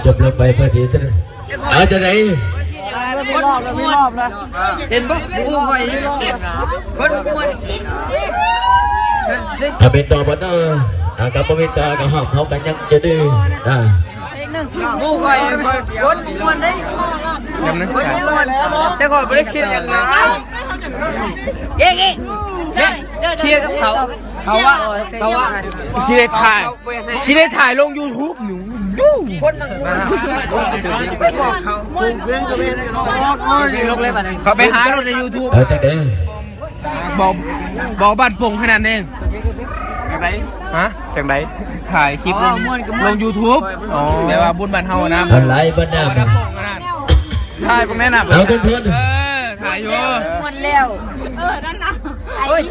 ຈົບລົງໄປພໍດີຊັ້ນ. ເອົາຈັ່ງໃດ? ຄົນມ່ວນ ເຫັນບໍ່? ໝູ່ຂ້ອຍຄົນມ່ວນ. ຖ້າເປັນຕໍ່ບໍ່ເນາະ? ອ່າ ກໍບໍ່ເປັນຕໍ່ ກໍຮອບເຮົາກັນຍັງຈະດື້. ອ່າ ໝູ່ຂ້ອຍຄົນມ່ວນເດ້. ຄົນມ່ວນ ແຕ່ຂ້ອຍບໍ່ໄດ້ຄິດຫຍັງຫຼາຍ. ເອີ ເອີ ເອີ ເຄຍກັບເຂົາ. ເຂົາວ່າ ເຂົາວ່າ ຊິໄດ້ຖ່າຍ ຊິໄດ້ຖ່າຍລົງຢູທູບຢູ່. ບອກເຂົາ ເຂົາໄປຫາໂລດໃນຢູທູບ. ເອີ ຈັ່ງໃດ? ບໍ່ ບໍ່ບັດປົງຂະໜາດນັ້ນ. ຈັ່ງໃດ? ຮະ? ຈັ່ງໃດ? ຖ່າຍຄລິບລົງ ອໍ ມ່ວນກໍມ່ວນ ລົງຢູທູບ. ອໍ ແບບວ່າບຸນບ້ານເຮົານະ. ອອນລາຍເບິດແລ້ວ ບໍ່ບັດປົງຂະໜາດ. ຖ່າຍເບິ່ງແນ່ນະ. ເອົາ ທຸກຄົນ ເອີ ຖ່າຍຢູ່ ມ່ວນແລ້ວ. ເອີ ນັ້ນນະ. ໂອ້ຍ.